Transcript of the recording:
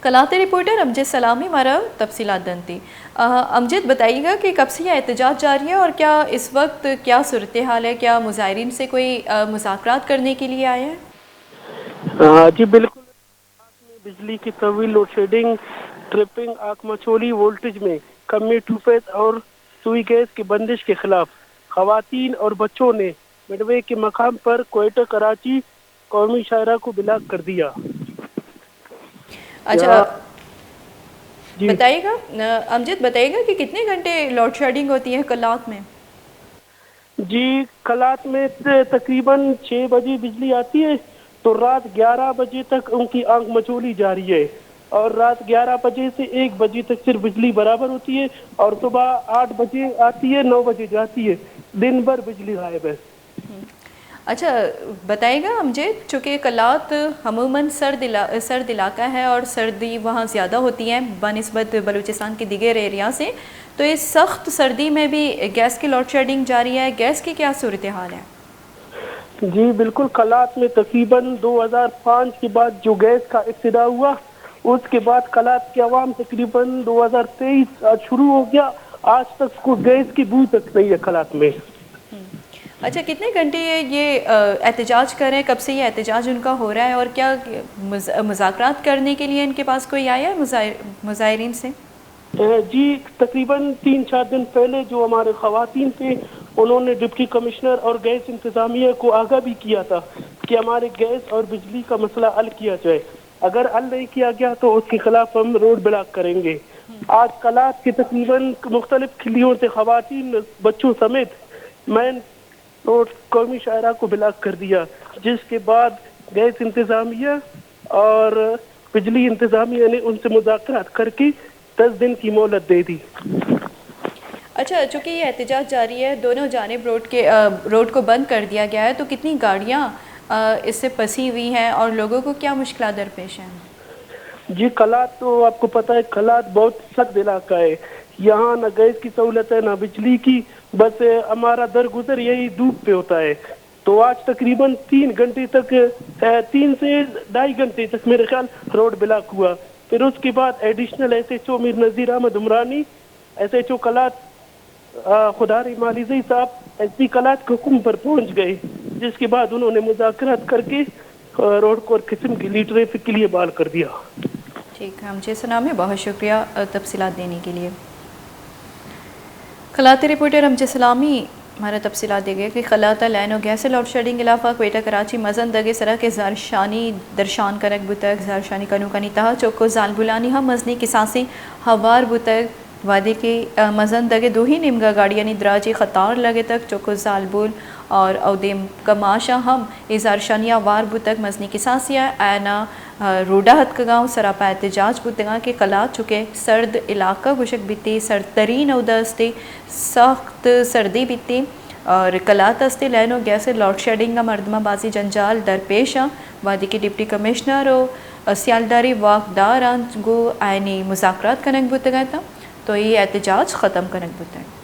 قلات ءِ رپورٹر امجد سلامی مارا تفصیلات دنتی۔ آ، امجد، بتائیے گا کہ کب سے یہ احتجاج جاری ہے اور کیا اس وقت کیا صورتحال ہے، کیا مظاہرین سے کوئی، آ، مذاکرات کرنے کے لیے آئے ہیں؟ آ، جی بالکل۔ بجلی کی طویل لوڈ شیڈنگ، ٹرپنگ، آنکھ مچولی، وولٹیج میں کمی، ٹوپیت اور سوئی گیس کی بندش کے خلاف خواتین اور بچوں نے مڈوے کے مقام پر کوئٹہ کراچی قومی شاہراہ کو بلاک کر دیا۔ اچھا، جی۔ بتائیے گا، آ، امجد، بتائیے گا کہ کتنے گھنٹے لوڈ شیڈنگ ہوتی ہے قلات میں؟ جی، قلات میں ت-، تقریباً چھ بجے بجلی آتی ہے، تو رات گیارہ بجے تک ان کی آنکھ مچولی جاری ہے، اور رات گیارہ بجے سے ایک بجے تک صرف بجلی برابر ہوتی ہے، اور صبح آٹھ بجے آتی ہے، نو بجے جاتی ہے، دن بھر بجلی غائب ہے۔ ہم۔ اچھا، بتائیے گا امجد، چونکہ قلات عموماً سرد علا-، سرد علاقہ ہے اور سردی وہاں زیادہ ہوتی ہے بنسبت بلوچستان کے دیگر ایریا سے، تو اس سخت سردی میں بھی گیس کی لوڈ شیڈنگ جاری ہے، گیس کی کیا صورتحال ہے؟ جی بالکل، قلات میں تقریباً دو ہزار پانچ کے بعد جو گیس کا ابتدا ہوا، اس کے بعد قلات کے عوام تقریباً دو ہزار تئیس شروع ہو گیا، آج تک کو گیس کی بو تک نہیں ہے قلات میں۔ ہم۔ اچھا، کتنے گھنٹے یہ، یہ، آ، احتجاج کر رہے ہیں؟ کب سے یہ احتجاج ان کا ہو رہا ہے اور کیا مز-، مذاکرات کرنے کے لیے ان کے پاس کوئی آیا ہے مظاہر-، مظاہرین سے؟ آ، جی، تقریباً تین چار دن پہلے جو ہمارے خواتین تھے، انہوں نے ڈپٹی کمشنر اور گیس انتظامیہ کو آگاہ بھی کیا تھا کہ ہمارے گیس اور بجلی کا مسئلہ حل کیا جائے۔ اگر حل نہیں کیا گیا تو اس کے خلاف ہم روڈ بلاک کریں گے۔ آج قلات کے تقریباً مختلف کھلیوں سے خواتین، بچوں سمیت مین روڈ قومی شاہراہ کو بلاک کر دیا، جس کے بعد گیس انتظامیہ اور بجلی انتظامیہ نے ان سے مذاکرات کر کے دس دن کی مہلت دے دی۔ اچھا، چونکہ یہ احتجاج جاری ہے، دونوں جانب روڈ کے، آ، روڈ کو بند کر دیا گیا ہے، تو کتنی گاڑیاں، آ، اس سے پھنسی ہوئی ہیں اور لوگوں کو کیا مشکلات درپیش ہیں؟ جی، قلات تو آپ کو پتہ ہے، قلات بہت سرد علاقہ ہے، یہاں نہ گیس کی سہولت ہے، نہ بجلی کی، بس، آ، ہمارا درگزر یہی دھوپ پہ ہوتا ہے۔ تو آج تقریباً تین گھنٹے تک، آ، تین سے ڈھائی گھنٹے تک میرے خیال روڈ بلاک ہوا۔ پھر اس کے بعد ایڈیشنل ایس ایچ او میر نذیر احمد عمرانی، ایس ایچ او قلات، آ، خدارحیم علیزئی صاحب ایس پی قلات کے حکم پر پہنچ گئے، جس کے بعد انہوں نے مذاکرات کر کے، آ، روڈ کو ہر قسم کے لیے ٹریفک کے لیے بحال کر دیا۔ ٹھیک ہے، امجد سلامی، بہت شکریہ، آ، تفصیلات دینے کے لیے۔ قلات ءِ رپورٹر امجد سلامی مارا تفصیلات دیگ ءَ کہ قلات ءَ لین ءُ گیس ءِ لوڈ شیڈنگ ءِ ہلاف ءَ کوئٹہ کراچی مزن دگ ءِ سرا کہ زہرشانی درشان کنگ بوتگ، زہرشانی کنوکانی تہا چک ءُ زالبولانی ہم مزنیں کساسے ہوار بوتگ، وہدے کہ، آ، مزن دگ ءِ دوہی نیمگ ءَ گاڑیانی دراجیں قطار لگتگ، چک ءُ زالبول اور اودیم کماش ءَ ہم اے زہرشانی ءَ ہوار بوتگ، مزنیں کساسے ءَ آیاناں روڈ ءَ اتکگاں ءُ سراپا احتجاج بوتگاں کہ قلات چونکہ سرد علاقہ گوشگ بیت، سرد ترین اود ءَ است، سخت سردی بیت اور قلات است، لین ءُ گیس ءِ لوڈ شیڈنگ ءَ مردماں بازیں جنجال درپیش آں، وہدے کہ ڈپٹی کمشنر ءُ سیالداری واکداراں گوں آیانی مذاکرات کنگ بوتگ اتاں تو اے احتجاج ختم کنگ بوتگ۔